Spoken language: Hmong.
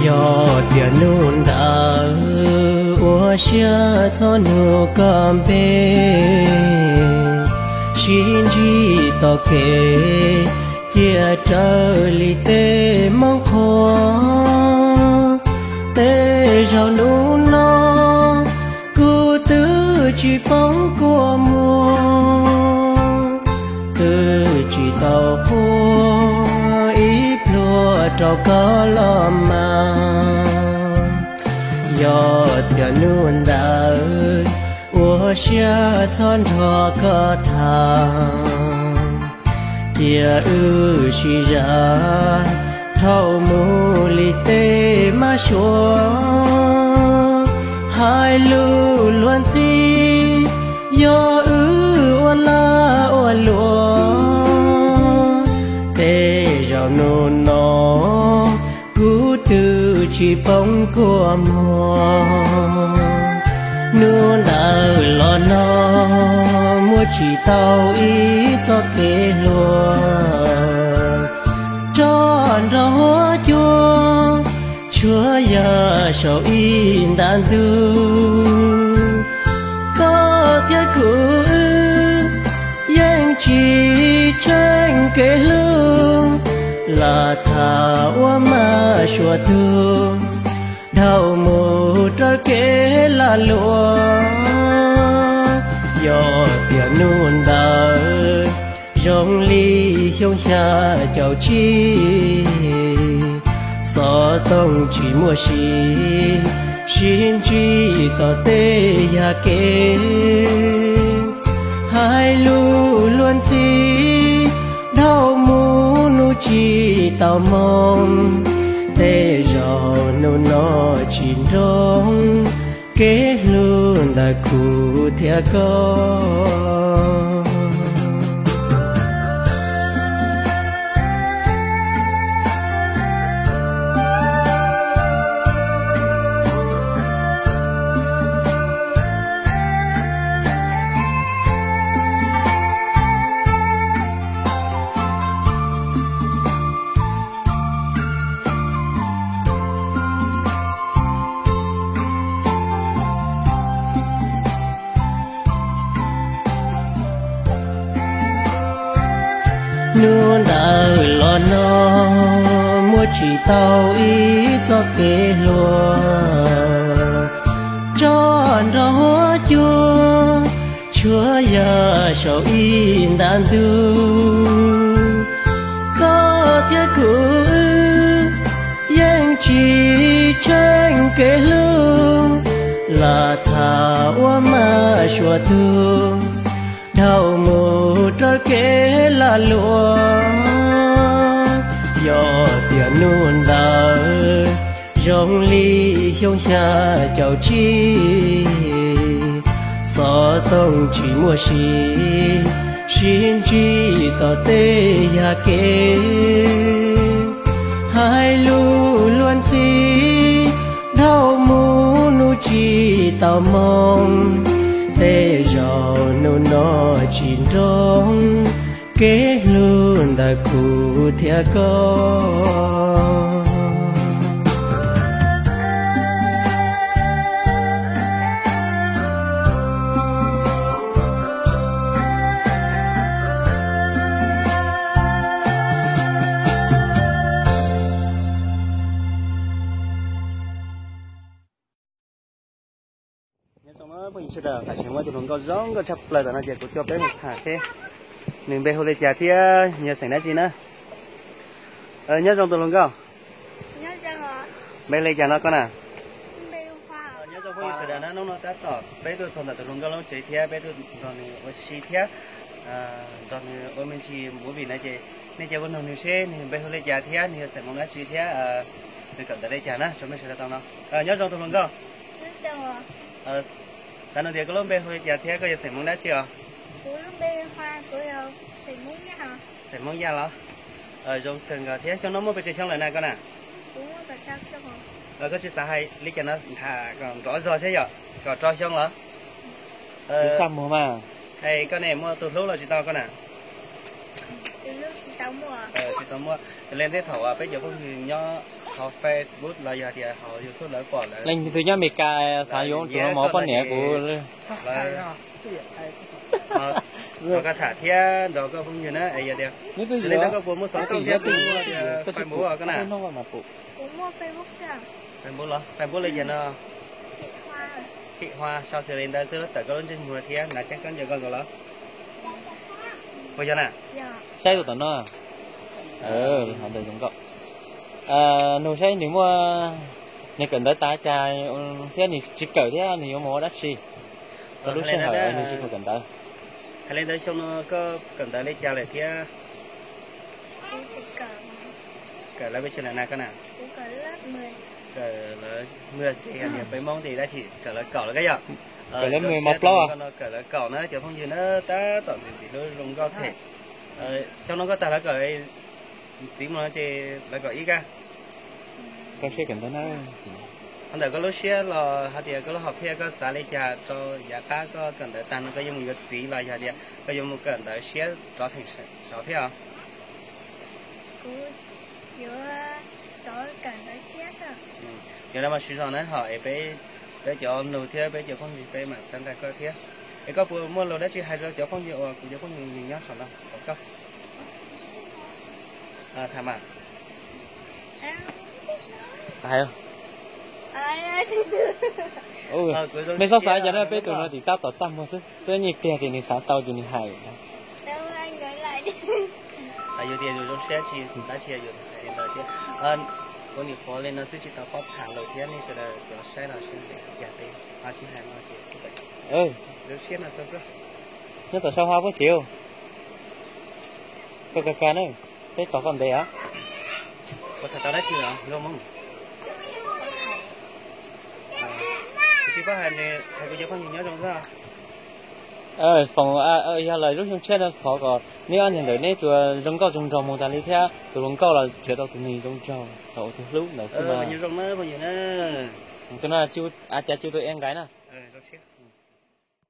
Yog tias hnub ntawd ua siab txhob nug koj npe, sib ntsib tom kev, cia raws li tej mob qhuas. Tej zaum hnub no kuv twb tsis poob kua muag, twb tsis tau quaj ib pluag rau koj los mas. Yog tias hnub ntawd ua siab txhob nrog koj tham, cia wb sib zam dhau mus li tej mab suav. Hais lus luag ntxhi, yog wb ua lag ua luam, tej zaum hnub no kuv twb tsis poob kua muag. Hnub ntawd los no muaj tsis tau ib txoj kev hluas, tso nrog huab cua, tshuav yam saum ib nta ntug. Koj thiab kuv wb yeej tsis tsheej kev hlub, lam tham ua mab suav tug, dhau mus raws kev lag luam. Yog tias hnub ntawd zoo li xyoo xya caum tsib, xov tooj tsis muaj siv, sib ntsib tom tej yam kev. Hais lus luag ntxhi, dhau mus nug tsis tau moo, tej zaum hnub no tsis nroo kev hlub ntawm kuv thiab koj. Hnub ntawd los no muaj tsis tau ib txoj kev hluas, tso nrog huab cua, tshuav yam saum ib nta ntug. Koj thiab kuv wb yeej tsis tsheej kev hlub, lam tham ua mab suav tug, dhau mus raws kev lag luam. Yog tias hnub ntawd zoo li xyoo xya caum tsib, xov tooj tsis muaj siv, sib ntsib tom tej yam kev. Hais lus luag ntxhi, dhau mus nug tsis tau moo, tej zaum hnub no tsis nroo kev hlub ntawm kuv thiab koj. Nyob zoo phooj ywg sawv daws, tam sim no muaj tus hluas nkauj zoo nkauj tshaj plaws tom no ces kuv coj peb mus tham seb nws npe hu li cas thiab nws yog xeem dab tsi na. Nyob zoo tus hluas nkauj. Npe li cas no koj na? Nyob zoo phooj ywg sawv daws na, hnub no tab tom peb tuaj txog ntawm tus hluas nkauj lub tsev thiab peb tuaj nrog nws ua si thiab nrog nws ua me ntsis movie na ces nej cia kuv nug nws seb nws npe hu li cas thiab nws yog xeem Hmoob dab tsi thiab nws kawm ntawv li cas na rau mej sawv daws tau no. Nyob zoo tus hluas nkauj. Xav nug tias koj lub npe hu li cas thiab koj yog xeem Hmoob dab tsi os? Xeem Hmoob Yaj los? Zoo kawg nkaus thiab. Xyoo no muaj pes tsawg xyoo lawm na koj na? Koj tsis xav hais li cas no tham kom nrov zog seb yom, kom rau xyoo los? Tsis txaj muag mas. Hais koj ne muaj tus hlub los tsis tau koj na? Tsis tau muaj. Tus li teb thaum peb cov phooj ywg nyob Hauv Facebook los yog tias hauv YouTube lawv pom lawv. Leej twg nyob Amelikas xav yuav tus no mov poj niam kuv. Koj tham thiab nrog koj phooj ywg na es yog tias, koj puas muaj xov tooj thiab puas muaj Facebook koj na? Facebook los Facebook li cas no? Thim Hua sau thiaj li ntawd xwb los tawm koj lub ntsej muag thiab hnav ceeb koj ncaws koj nkaus los. Puas yog na? Saib tus tom no. Hov ntawd zoo nkauj. Nug saib nws muaj, nws kawm ntawv tas cas thiab nws tsis kawm thiab nws yuav mus ua dab tsi rau lub sij hawm nws tsis kawm ntawv. Hais li ntawd xyoo no koj kawm ntawv li cas lawm thiab? Kawm lawv peb tsis lawm na koj na? Kawm lawv mws ces yog tias peb Hmoob ces tab sis kawm lawv kaum lawm koj yog? Kawm lawv mws mos plaub. Kawm lawv kaum na cov phooj ywg na, tab tom ntxim ntxim hlub zoo nkauj thiab. Xyoo no koj tag lawv kaum, txiv mus no ces lawv kaum ib kag. Koj siab kawm ntawv na. Qhov ntawm koj lub siab los hais tias koj lub hom phiaj koj xav li cas rau yav qab koj kawm ntawv tag no koj yuav mus yuav txiv los yog tias koj yuav mus kawm ntawv siab rov theem saud thiab os? Kuv yuav rov kawm ntawv siab. Yog no mas siv zog na ho es peb, peb cov nus thiab peb cov phooj ywg peb mam txhawb nqa koj thiab. Es koj puas muaj lus dab tsi hais rau cov phooj ywg uas kuv cov phooj ywg nyob saum no rau koj? Tham mas. Hais. Nej txhob xav cas na, peb tus no tsis tab tom txaj muag xwb, twb nyiaj tiag ces nws xav tau ces nws hais. Yus tias yus zoo siab tsis tab sis yus hais li ntawd thiab. Kuv nim qhuav li no xwb tsis tau paub tham lus thiab nej sawv daws cov saib los sawv daws yog peb ho tsis hais no ces zoo siab no rau koj. Nyob tom sau ha puab tsev. Koj kag kag na, peb tos koj ntev os. Koj tham tau dab tsi los nkauj Hmoob? Kuv tsis paub hais, hais kuv cov phooj ywg nyob zoo xwb. Foom, yog lawm lub xyoo tshiab no thov kom neb ob niag ntawm neb tsuas zoo nkauj zoo nraug mus tas li thiab tus hluas nkauj los nrhiav tau tus neeg zoo nraug tau ua tus hlub ntawd xwb mas. Zoo na phooj ywg na. Tus no a cas cu tus e nqaim na.